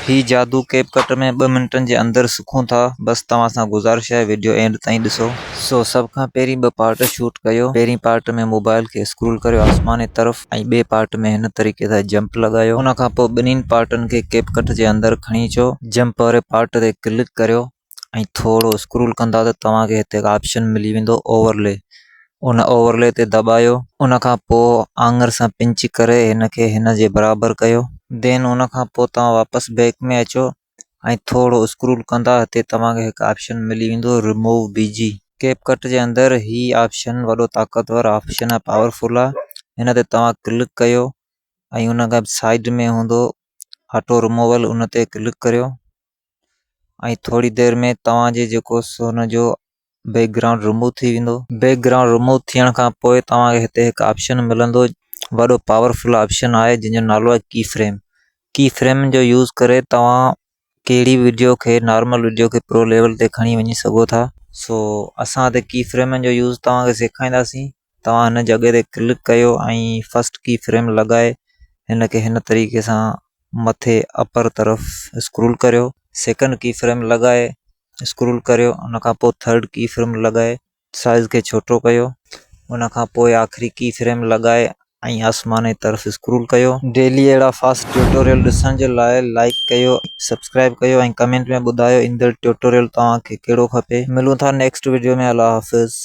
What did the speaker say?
هي جادو ڪيپ ڪٽ ۾ ٻه منٽن جي اندر سکون ٿا بس توهان سان گذارش آهي وڊيو اينڊ تائين ڏسو. سو سڀ کان پهرين ٻه پارٽ شوٽ ڪيو پهرين پارٽ ۾ موبائل کي اسڪرول ڪريو آسماني طرف ۽ ٻئي پارٽ ۾ هن طريقي سان جمپ لڳايو ان کان پوء ٻنهين پارٽن کي ڪيپ ڪٽ جي اندر کڻي اچو جمپ واري پارٽ تي ڪلڪ ڪريو ۽ ٿورو اسڪرول ڪندا ته توهان کي هتي هڪ آپشن ملي ويندو اوورلي ان اوورلي تي دٻايو ان کان پوء آڱر سان پنچ ڪري هن کي هن جي برابر ڪيو. دين ان کان پوء توهان واپس بيڪ ۾ اچو ۽ ٿورو اسڪرول ڪندا هتي توهان کي هڪ آپشن ملي ويندو ريموو بي جي. ڪيپ ڪٽ جي اندر هي آپشن وڏو طاقتور آپشن آهي پاورفل آهي هن تي توهان ڪلڪ ڪيو ۽ ان کان سائيڊ ۾ هوندو آٽو ريموول ان تي ڪلڪ ڪريو ۽ ٿوري دير ۾ توهان جي جيڪو سو هن جو بيڪ گرائونڊ رموو ٿي ويندو. بيڪ گرائونڊ رموو ٿيڻ کان پوء توهان کي هتي هڪ آپشن ملندو وڏو پاورفل آپشن آهي جنهن جو نالو آهي ڪي فريم ڪي فريم جو يوز ڪري توهان ڪهڙي وڊيو کي نارمل وڊيو کي پرو ليول تي کڻي وڃي سگهو ٿا. سو اسان هتي ڪي فريمن جو يوز توهان کي سيکارينداسين توهان هن جڳهه تي ڪلڪ ڪيو ۽ فرسٽ ڪي فريم لڳائي هن کي هن طريقي سان مٿي اپر طرف اسڪرول ڪريو سيڪنڊ ڪي فريم لڳائي اسڪرول ڪريو ان کان پوء ٿرڊ ڪي فريم لڳائي سائز کي ڇوٽو ڪيو ان کان پوء آخري ڪي فريم لڳائي ۽ آسماني طرف اسڪرول ڪيو. ڊيلي اهڙا فاسٽ ٽيوٽوريل ڏسڻ جي لاء لائيڪ ڪيو سبسڪرائيب ڪيو ۽ ڪمينٽ ۾ ٻڌايو ايندڙ ٽيوٽوريل توهان کي ڪهڙو کپي. ملون ٿا نيڪسٽ وڊيو ۾ الله حافظ.